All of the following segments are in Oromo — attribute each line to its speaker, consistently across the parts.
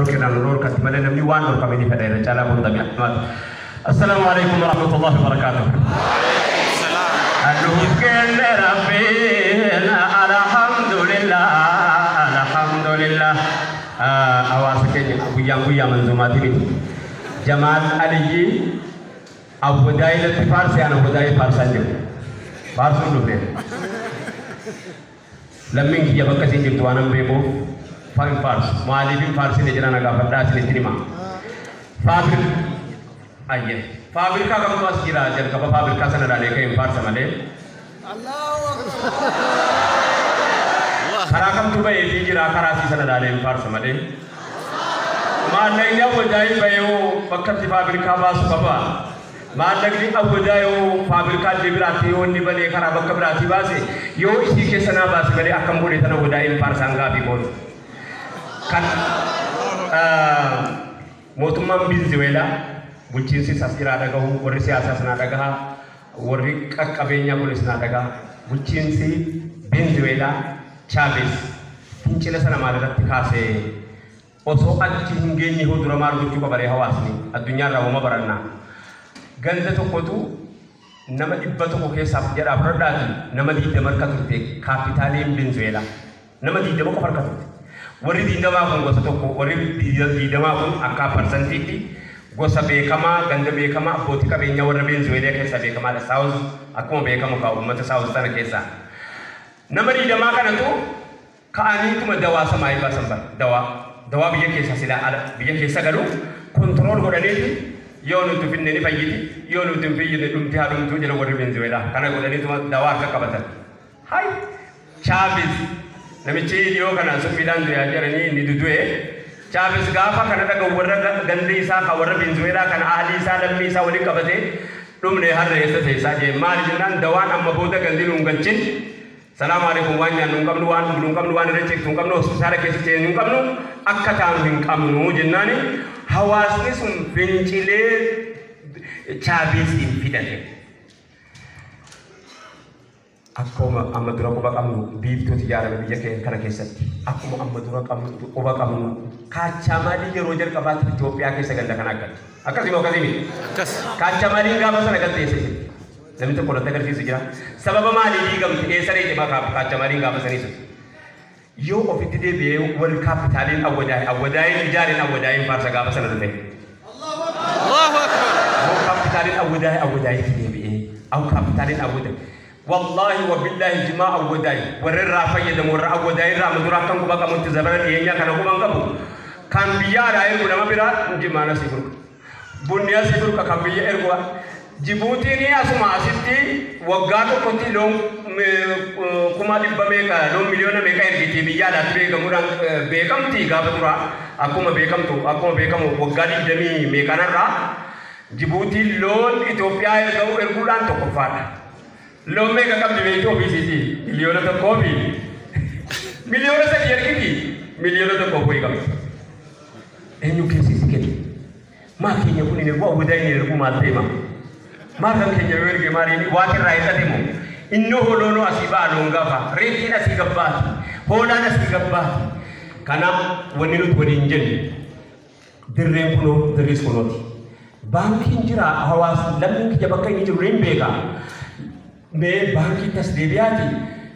Speaker 1: dhorkinaan nu dhorkatti malee namni waan dhorkame ni fedha irra caalaa bondami. Assalaamu alaikum warahmatullahi wabarakaatuh. Nuuf kenne Rabbiin, alhamdulillah, alhamdulillah. Hawaasa keenya guyyaan guyyaa manzumaati miti. Jamaal Aliyyi Awwadaayii natti faarse, ana Awwadaayii faarsaan jiru. Faarsuun dhufne. Lammiin kiyya bakka isin jirtu waan an beekuuf hin faarsu. Maaliif hin faarsine jedha na gaafadhaa, isinitti hima. Faabir ayye. Faabirikaa kamtu as jira? Jalqaba faabirikaa sana ilaalee ka'e hin faarsa malee. Karaa kamtu ba'eefii jira? Karaa sii sana ilaalee hin faarsa malee. Maallaqni Awwadaayii ba'ee hoo bakka itti faabirikaa baasu qaba. Maallaqni Awwadaayii hoo faabirikaa illee biraatti yoo inni banee karaa bakka biraatii baase, yoo isii keessa naa baase malee akkam godhee tana Awwadaayiin faarsaan gaafii kooti. Kan mootummaan Binziweelaa bulchiinsi isaas jiraa dhagahu, warri siyaasaas naa dhagaha, warri qaqqabeenyaa kunis naa dhagaha. Bulchiinsi Binziweelaa Chaaves fincila sana maalirratti kaasee? Osoo achi hin geenye hoo dura maal gochuu qabaree hawaasni? Addunyaarraa wama barannaa. Ganda tokkotu nama 100 keessaa jedhaa fudhadhaati nama 20 harka turte kaapitaaliin Venzuweelaa. Nama 20 qofa harka turte. Warri 20 kun gosa tokko, warri 20 kun akka parsantiitti gosa beekamaa, ganda beekamaa, abbootii qabeenyaa warra Venzuweelaa keessaa beekamaadha. Saawuz akkuma beekamu kaa uummata Saawuz sana keessaa. Nama 20 kanatu ka'aniituma dawaa samaayii baasan bara. Dawaa. Dawaa biyya keessaa silaa ala biyya keessa galu control godhaniiti, yoo nuti finne ni fayyiti, yoo nuti hin fayyine dhumti haa dhumtuu jedhan warri Venezuelaa. Kana godhaniituma dawaa akka qabatan. Hay! Chaaviz namichi dhiyoo kana summiidhaan du'aa jedhanii inni dudu'e. Chaaviz gaafa kana dhaga'u warra gandi isaa kan warra Venezuelaa kana ahlii isaa lammii isaa waliin qabatee, dhumne har'a eessa teessaa jee. Maali jennaan, dawaan amma booda gandi nuun galchin. Salaamu alaikum, waan nyaannu hin qabnu, waan dhugnu hin qabnu, waan irra ciiftu hin qabnu, hospitaala keessa seennu hin qabnu, akka taanu hin qabnu jennaani hawaasni sun fincilee Chaaveesiin fidate. Akkuma amma dura quba qabnu Biiftuutu ijaarame biyya keenya kana keessatti. Akkuma amma dura qabnu quba qabnu Kaachaa yeroo jalqabaatti Itoophiyaa keessa ganda kana galte. Akkasii moo akkasii miti?
Speaker 2: Akkas.
Speaker 1: Kaachaa maaliin gaafa sana galte eessa jirti? Namni tokko irratti agarsiisu jira. Sababa maalii diigamte? Eessa dheeyte kaachaa maaliin gaafa sanii sun? Yoo ofitti deebi'ee warri kaapitaaliin Awwadaay, Awwadaayiin ijaareen, Awwadaayiin faarsa gaafa sana dhufe.
Speaker 2: Allahu Akbar.
Speaker 1: Yoo kaapitaaliin Awwadaay Awwadaayitti deebi'ee, aw kaapitaaliin Awwadaay. Wallaahi wa billaahi, jimaa Awwadaay warri irraa fayyadamu warra Awwadaay irraa muduraa akkan quba qabutti zabana dhiyeenyaa kana quban qabu. Kan biyya alaa ergu nama biraa jimaan asii burqa. Bunni asii burqa kan biyya ergu. Jibuutiin asuma asitti waggaa tokkotti loon 100,000 meeqa, loon miliyoona meeqa ergiti biyya alaatti beekamuudhaan beekamti gaafa dura. Akkuma beekamtu, akkuma beekamu waggaa 20 meeqanarraa Jibuutiin loon Itoophiyaa erga'u erguudhaan tokkoffaadha. Loon meeqa qabdi beektu ofiisiitii? 1 fi 3 miliyoona ergiti, 1 miliyoona wayii qabdi. Eenyu keessa itti kenne? Maa keenya kun hin ergu, Awwadaa hin ergu, maal ta'e maa? Maal kan keenya yoo erge maal inni waan irraa hir'ate moo? Innoo holoonoo asii ba'a loon gaafa, reettiin asii gabbaati, hoolaan asii gabbaati. Kanaaf wanni nuti waliin jennu dirreen kunoo dirris kunooti. Baankiin jira, hawaasni lammiin kiyya bakka inni jiru hin beeka. Mee baankiitti as deebi'aati.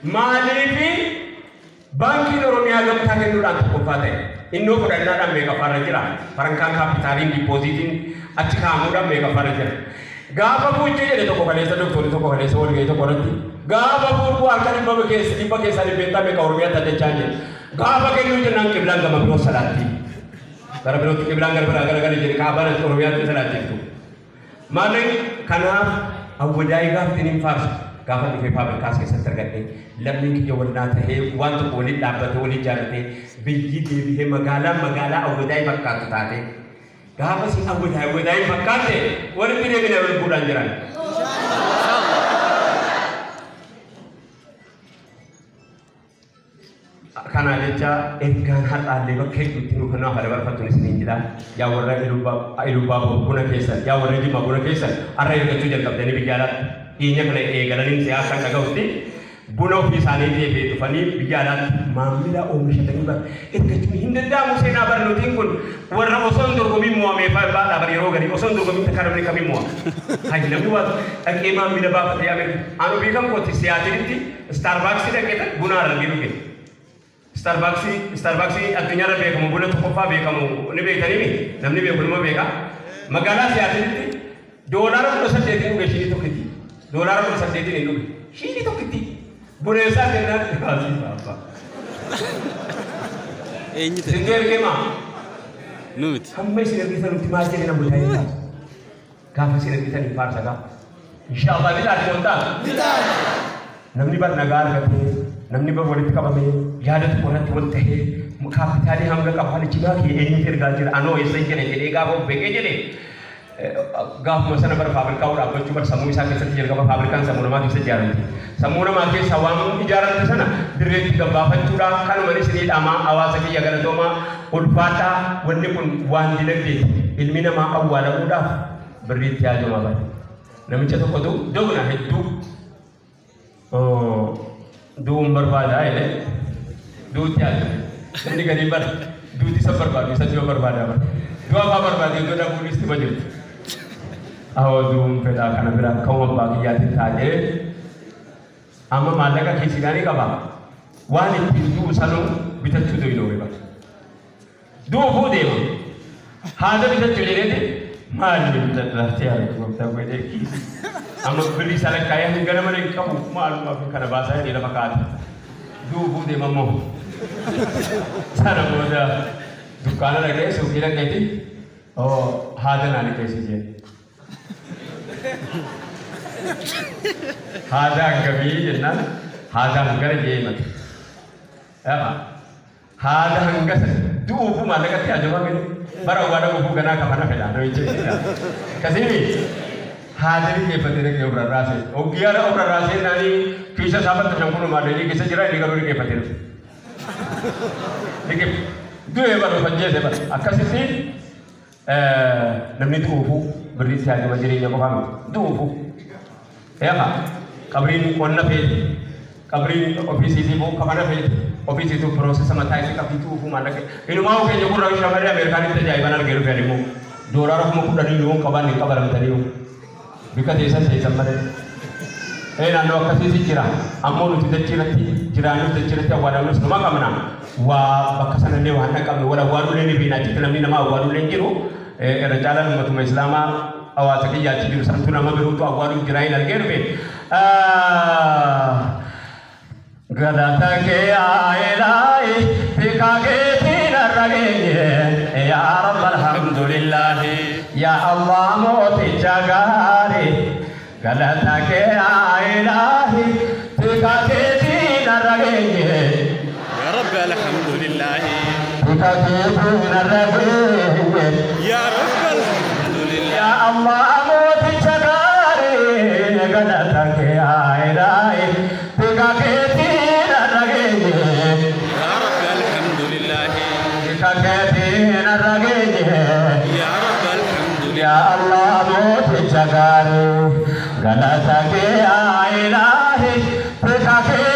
Speaker 1: Maaliifi Baankiin Oromiyaa gamtaa kennuudhaan tokkoffaa ta'e? Innoo fudhannaadhaan meeqaffaarra jira? Farankaan kaapitaaliin dippooziitiin achi kaa'amuudhaan meeqaffaarra jira? Gaafa buuchee jedhe tokko kaleessa, doktorri tokko kaleessa walgahii tokko irratti, gaafa buukuu harka 100 keessa 100 keessaa dhibbeentaa meeqa Oromiyaatti addachaa jedhe. Gaafa kennuu jennaan qiblaan gama biroo salaatti. Gara birootti qiblaan gara biraa gara gara jedhe, kaabaan Oromiyaatti salaachiftu. Maallaqni kanaaf Awwadaayii gaafa hin faarsu. Gaafa dhufee faabrikaas keessatti argadhe, lammiin kiyya walnaa tahee waan tokko waliin dhaabbatee waliin jaallatee biyyi deebihee magaalaan magaalaa Awwadaayii fakkaattu taate. Gaafa isin Awwadaayii Awwadaayii fakkaatte walitti deebinee lubbuudhaan jiran. Kana jecha ergaan har'aallee bakka hedduutti nu kanaaf dabarfattuun isiniin jedha. Yaa warra Ilubbaa buna keessan, yaa warra Jimmaa buna keessan har'a ergachuu jalqabdanii biyya alaatti dhiyeenya kana eegalanii siyaasaan dhaga'utti Buna ofii isaanii deebi'ee dhufanii biyya alaatti maamila oomishatanii bara ergachuun hin danda'amu. Seenaa barnootiin kun warra osoo hin dorgomiin mo'amee baadhaa bara yeroo garii osoo hin dorgomiin takka namni kamiin mo'a. Hayi namni waa dhaqee maamila baafatee Ameerika. Anu beekan kooti Siyaatilitti Starbucksii dhaqee buna argee dhuge. Starbucksii addunyaarra beekamu buna tokkoffaa beekamu ni beektanii namni beeku nima beeka. Magaalaa Siyaatilitti $18 dhuge shinii tokkitti. $18 hin dhuge. Shinii tokkitti. Buneessaa kennaan baasii baabaa.
Speaker 2: Eenyu ta'e?
Speaker 1: Isin ergeema.
Speaker 2: Nu miti.
Speaker 1: Hamma isin ergitan nuti maal jedhee namni ta'ee ta'a. Gaafa isin ergitan hin faarsa gaafa. Inshaallah ni taati moon ta'a. Namni bar nagaa argatee namni bar walitti qabamee yaada tokko irratti wal tahee kaapitaalii hanga qabu haala cimaa kee eenyutu ergaa jira anoo eessa jira jedhee gaafa of beekee jedhee gaafuma sana bara faabrikaa dhaabbachuu bar sammuu isaa keessatti jalqaba faabrikaan sammuu namaa keessatti ijaaramti. Sammuu namaa keessa waan ijaaramte sana dirreetti gabbaafachuudhaaf kanuma isinii dhamaa hawaasa kiyya galatoomaa ulfaadhaa. Wanni kun waan dinagdeeti. Ilmi namaa awwaalamuudhaaf birriitti yaajamaa bara. Namicha tokkotu dogna hedduu du'uun barbaadaa jedhee duutti yaadu. Inni gadi bara duuti isa barbaadu isa du'a barbaadaa bara. Du'a faa barbaadee du'a dhabuunis dhima jirti. Awwa du'uun fedhaa kana bira akkuma abbaa kiyyaatiin ta'a jedhee amma maallaqa kiisiidhaan qaba. Waan ittiin du'u sanuu bitachuu doyinoo bara. Du'uufuu deema. Haada bitachuu jedheeti maali bitadhaatee yaadu gooftaa godhee kiisi. Amma birrii isaa lakkaa'ee hanga nama hin qabu maalumaaf kana baasaa jedhee lafa kaa'ate. Du'uufuu deema immoo. Sana booda dukkaana dhaqee suuqii dhaqeeti haada naa liqeessi jee. Haada hangamii jennaan haada hangana jee himate. Haada hanga du'uufuu maallaqatti ajamaa gadi bara awwaala gufuu ganaa kafana fedha namicha jechuudha. Kasiimi haada liqeeffatee dhaqee of rarraase. Oggiyaadha of rarraasee naanii kiisa isaa bakka shan kun maallaqni keessa jira inni garuu liqeeffatee dhufe. Liqeef du'ee bara of ajjeese bara akkasitti namni du'uufuu birriitti haajama jireenya qofaa miti du'uufuu. Eegaa qabriin qonna feeti qabriin ofiisiitiifuu kafana feeti ofiisiituu piroosesa mataa isii qabdi du'uufuu maallaqa. Inumaa keenya kun shamarree Ameerikaanitti ajaa'iban argee dhufan immoo $10,000 yoo qaban hin qabaramtanii bika teessan teessan malee. Naannoo akkasiis jira ammoo nuti dachii irratti jiraannus dachii irratti awwaalamnus numa qabna. Waa bakka sanallee waan hin qabne wal awwaaluullee ni beekna achitti namni nama awwaaluullee hin jiru. Irra caalaan uummatuma islaamaa hawaasa kiyya achi jiru santu nama birootu awwaaluuf jira hin argee dhufe. Galata kee yaa ilaahi tika keetiin har'a geenye yaa Rabbi alhamdulillahi yaa Allah mooticha gaarii. Galata kee yaa ilaahi tika keetiin har'a geenye.
Speaker 2: يا رب الحمد لله.
Speaker 1: Tika keetiin har'a geenye.
Speaker 2: يا رب الحمد لله.
Speaker 1: yaa Allah mooticha gaarii galata kee yaa ilaahi tika keetiin har'a geenye.
Speaker 2: يا رب الحمد لله.
Speaker 1: Tika keetiin har'a geenye.
Speaker 2: يا رب الحمد لله.
Speaker 1: yaa Allah mooticha gaarii galata kee yaa ilaahi tika keetiin